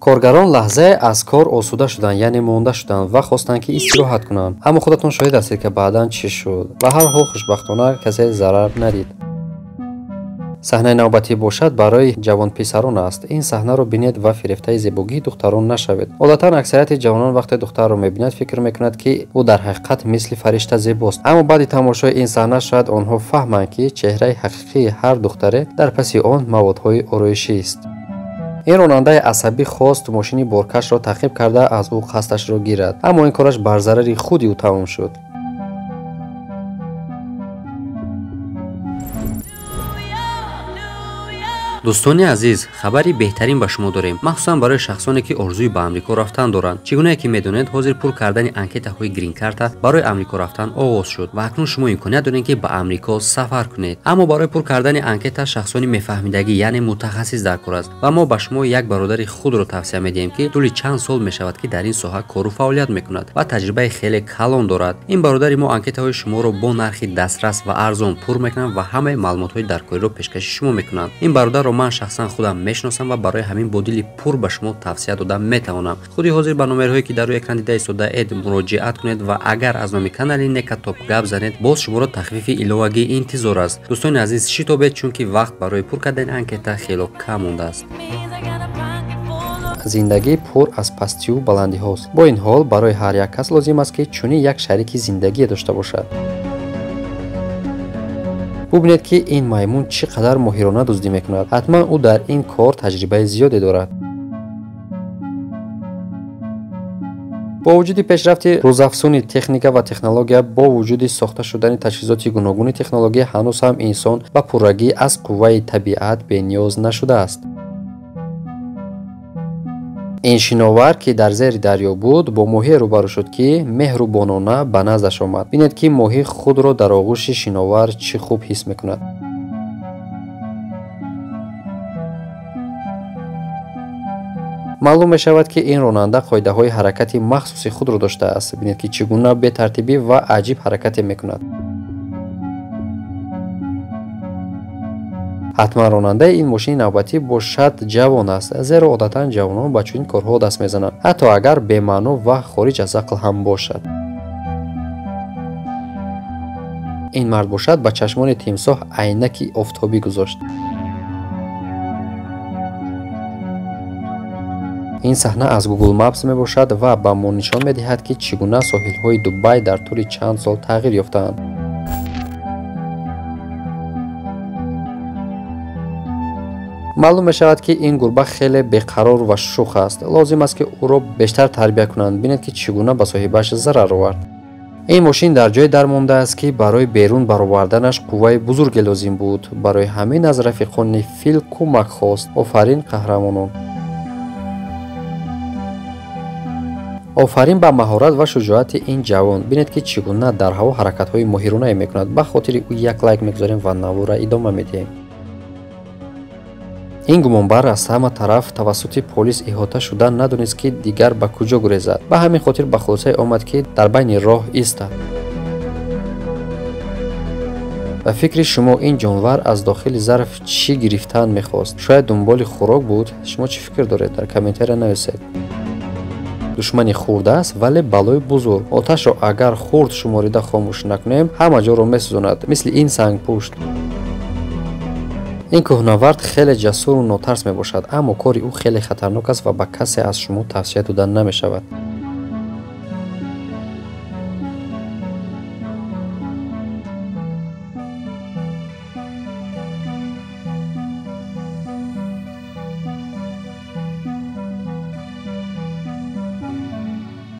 Коргарон лаҳзае аз кор осуда шуданд, яъне монда шуданд ва хостанд, ки истироҳат кунанд. Аммо худатон шоҳид ҳастед, ки баъдан чӣ шуд. Ба ҳар ҳол, хушбахтона касе зарар надид. Саҳнаи навбатӣ бошад барои ҷавонписарон аст. Ин саҳнаро бинед ва фирефтаи зебогии духтарон нашавед. Одатан аксарияти ҷавонон вақте духтарро мебинад, фикр мекунад, ки ӯ дар ҳақиқат мисли фаришта зебост. Аммо баъди тамошои ин саҳна шояд онҳо фаҳманд, ки чеҳраи ҳақиқии ҳар духтаре дар паси он маводҳои ороишист. Ин ронандаи асабӣ хост мошини боркашро таъқиб карда аз ӯ қасдашро гирад, аммо ин кораш бар зарари худи ӯ тамом шуд. Дӯстони азиз, хабари беҳтарин ба шумо дорем, махсусан барои шахсоне, ки орзуи ба Амрико рафтан доранд. Чӣ гунае ки медонед, ҳозир пур кардани анкетаҳои грин-карта барои Амрико рафтан оғоз шуд ва акнун шумо имконият доред, ки ба Амрико сафар кунед. Аммо барои пур кардани анкета шахсони мефаҳмидагӣ, яъне мутахассис дар кор аст ва мо ба шумо як бародари худро тавсия медиҳем, ки тӯли чанд сол мешавад, ки дар ин соҳа кору фаъолият мекунад ва таҷрибаи хеле калон дорад. Ин бародари мо анкетаҳои шуморо бо нархи дастрас ва арзон пур мекунад ва ҳамаи маълумотҳои даркориро пешкаши шумо мекунанд. Ин бародарро ман шахсан худам мешиносам ва барои ҳамин бо дили пур ба шумо тавсия дода метавонам. Худи ҳозир ба номерҳое, ки дар рӯи экран дида истодаед, муроҷиат кунед ва агар аз номи канали Некатоп гап занед, боз шуморо тахфифи иловагӣ интизор аст. Дӯстони азиз, шитобед, чунки вақт барои пур кардани анкета хело кам мондааст. Зиндагӣ пур аз пастию баландиҳост. Бо ин ҳол барои ҳар як кас лозим аст, ки чунин як шарики зиндагие дошта бошад. Бубинед, ки ин маймун чӣ қадар моҳирона дуздӣ мекунад. Ҳатман ӯ дар ин кор таҷрибаи зиёде дорад. Бо вуҷуди пешрафти рӯзафзуни техника ва технология, бо вуҷуди сохта шудани таҷҳизоти гуногуни технология, ҳанӯз ҳам инсон ба пуррагӣ аз қувваи табиат бениёз нашудааст. Ин шиновар, ки дар зери дарё буд, бо моҳие рӯбарӯ шуд, ки меҳрубонона ба наздаш омад. Бинед, ки моҳӣ худро дар оғӯши шиновар чӣ хуб ҳис мекунад. Маълум мешавад, ки ин ронанда қоидаҳои ҳаракати махсуси худро доштааст. Бинед, ки чӣ гуна бетартибӣ ва аҷиб ҳаракате мекунад. Ҳатман ронандаи ин мошини навбатӣ бошад ҷавон аст, зеро одатан ҷавонон ба чунин корҳо даст мезананд, ҳатто агар бемаъно ва хориҷ аз ақл ҳам бошад. Ин мард бошад ба чашмони тимсоҳ айнаки офтобӣ гузошт. Ин саҳна аз Google Maps мебошад ва ба мо нишон медиҳад, ки чӣ гуна соҳилҳои Дубай дар тӯли чанд сол тағйир ёфтаанд. Маълум мешавад, ки ин гурба хеле беқарор ва шӯх аст. Лозим аст, ки ӯро бештар тарбия кунанд. Бинед, ки чӣ гуна ба соҳибаш зарар овард. Ин мошин дар ҷое дармондааст, ки барои берун бароварданаш қувваи бузурге лозим буд. Барои ҳамин аз рафиқони фил кӯмак хост. Офарин, қаҳрамонон! Офарин ба маҳорат ва шуҷоати ин ҷавон. Бинед, ки чӣ гуна дар ҳаво ҳаракатҳои моҳиронае мекунад. Ба хотири ӯ як лайк мегузорем ва навора идома медиҳем. Ин гумонбар аз ҳама тараф тавассути полис иҳота шуда надонист, ки дигар ба куҷо гурезад. Ба ҳамин хотир ба хулосае омад, ки дар байни роҳ истад. Ба фикри шумо, ин ҷонвар аз дохили зарф чӣ гирифтан мехост? Шояд дунболи хӯрок буд? Шумо чӣ фикр доред? Дар комментария нависед. Душмани хурд аст, вале балои бузург. Оташро агар хурд шуморида хомӯш накунем, ҳама ҷоро месӯзонад, мисли ин сангпушт. Ин кӯҳнавард хеле ҷасуру нотарс мебошад, аммо кори ӯ хеле хатарнок аст ва ба касе аз шумо тавсия дода намешавад.